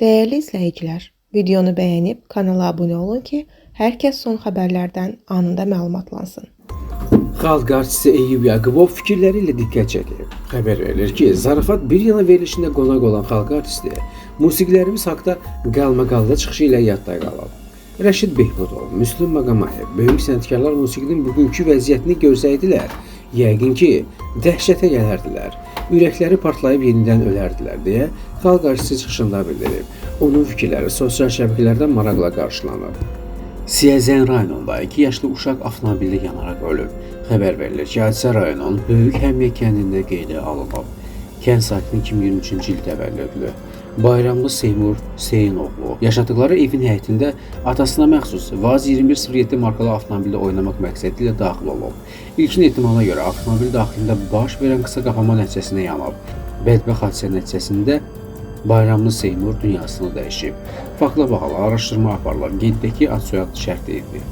Dəyərli izləyicilər, videonu bəyənib kanala abunə olun ki, hər kəs son xəbərlərdən anında məlumatlansın. Xalq artisti Eyyub Yaqubov fikirləri ilə diqqət çəkib. Xəbər verilir ki, Zarafat bir yana verilişində qonaq olan xalq artisti musiqilərimiz haqda qalmaqallı çıxışı ilə yadda qalıb. Rəşid Behbudov, Müslüm Maqamayev, böyük sənətkarlar musiqinin bugünkü vəziyyətini görsəydilər, yəqin ki, dəhşətə gələrdilər. Ürəkləri partlayıb yenidən ölərdilər deyə xalq artisti çıxışında bildirib. Onun fikirləri sosial şəbəkələrdə maraqla qarşılanıb. Siyəzən rayonunda 2 yaşlı uşaq avtomobildə yanaraq ölüb. Xəbər verilir ki, hadisə rayonun Böyük Həmiyə kəndində qeydə alınıb. Kənd sakini 2023-cü il təvəllüdlü Bayramlı Seymur Seyinoğlu yaşadıkları evin həyətində atasına məxsus Vaz 2107 markalı avtomobildə oynamaq məqsədi ilə daxil olub. İlkin ehtimala görə avtomobil daxilində baş verən qısa qapanma nəticəsində yanıb. Bədbəxt hadisə nəticəsində Bayramlı Seymur dünyasını dəyişib. Faktla bağlı araşdırma aparılır. Qeyd edək ki, ad soyad şərt deyildi.